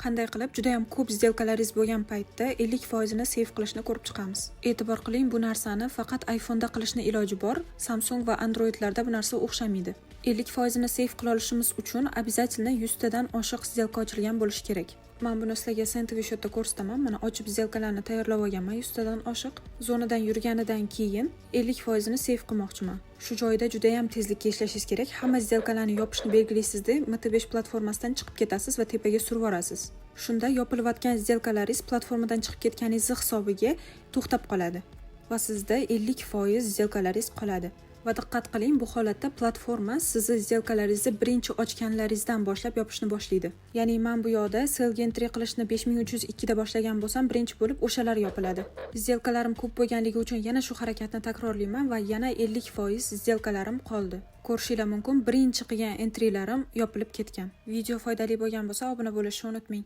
Qanday qilib juda ham ko'p сделка laringiz bo'lgan paytda 50 foizini save qilishni ko'rib chiqamiz. E'tibor qiling, bu narsani faqat iPhone'da qilishni iloji bor. Samsung va Androidlarda bu narsa o'xshamaydi. 50 foizini save qila olishimiz uchun обязательно 100 tadan oshiq сделка ochilgan bo'lishi kerak. Man buni sizlarga центовый счет da ko'rsataman. Mana, ochib сделка larni tayyorlab olganman 100 tadan oshiq. Zonadan yurganidan keyin 50 foizini save qilmoqchiman. Shu joyda juda ham tezlikka ishlashingiz kerak. Hamma сделка larni yopishni belgilaysizda, MT5 platformasidan chiqib ketasiz va tepaga surib yuborasiz. Shunda yopilayotgan сделка laringiz platformadan chiqib ketganingizni hisobiga to'xtab qoladi va sizda 50% сделка laringiz qoladi. Va diqqat qiling, bu holatda platforma sizni сделка laringizni birinchi ochganlaringizdan boshlab yopishni boshlaydi. Ya'ni man bu yoqda sellga entry qilishni 5302 da boshlagan bo'lsam, birinchi bo'lib o'shalar yopiladi. Сделка larim ko'p bo'lganligi uchun yana shu harakatni takrorlayman va yana 50% сделка larim qoldi. Ko'rishinglar mumkin, birinchi qilgan entrylarim yopilib ketgan. Video foydali bo'lgan bo'lsa, obuna bo'lishni unutmang.